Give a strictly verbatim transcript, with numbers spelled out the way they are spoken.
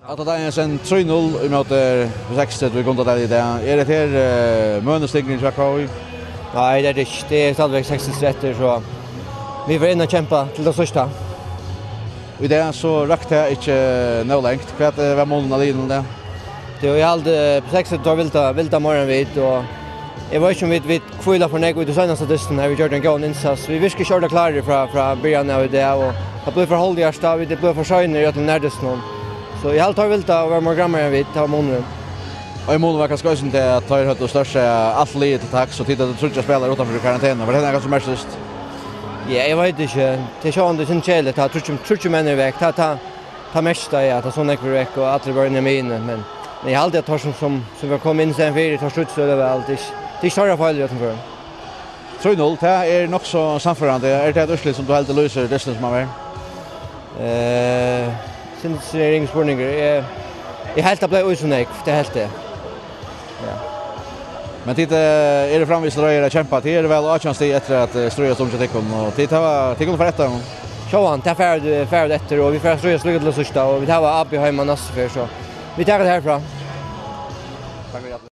Atla Danielsen, trý null ímóti B seksogtretivu í Gundadali í dag. Er hetta her, eh, mønustikling hjá K I? Nei, tað er tað ikki. Tað er stadigvæk seks eftir, so vit fara inn og kempa til tað síðsta. Í dag so rakk tað ikki, eh, nóg langt. Hvat, eh, var munin á liðunum í dag? Tað er jú, eg haldi, eh, B seksogtretivu vildi, vildi meira enn vit, og eg veit ikki um vit, vit hvíla for nógv í tí seinasta dystinum, har vit gjørdu ein góðan innsats. Vit virka ikki ordiliga klárir frá, frá byrjan av í dag, og tað blívur for hálvhjartað, vit blíva for seinir í øllum nærdystunum. So eg haldi, teir vildu vera meira grammaðir enn vit, tað var munurin. Og í mun var kanska eisini tað, at teir høvdu stórt sett alt liðið til taks, og tit høvdu tríggjar spælarar uttanfyri karantenu. Var tað nakað sum merktist? Ja, eg veit ikki. Tað er sjálvandi sindur keðiligt, tá tríggir, tríggir menn eru vekk. Tá, tá, tá merkist tað, ja, at so nógvir eru vekk, og allir vóru inni í miðjuni. Men, men eg haldi, at teir sum, sum, sum vóru komnir inn í staðin fyri, teir stríddu seg øgiliga væl. Tað er ikki, tað er ikki teirra feil í øllum førum. Trý null, tað er nokk so sannførandi. Er tað eitt úrslit, sum tú heldur lýsir dystin, sum hann var? Eh, sindur ringur spurningur. Eg, eg helt, tað bleiv í so nógv, tað helt eg. Ja. Men tit, eh, eru framvegis reiðir at kempa. Tit eru væl átjan stig eftir at, eh, stríðast um hjá tykkum, og tit hava, tit kunnu fara eftir teimum. Sjálvandi, tað fara vit, fara vit eftir, og vit fara at stríðast líka til tað síðsta, og vit hava A B heima næstu ferð, so vit taka tað herfrá. Takk fyri.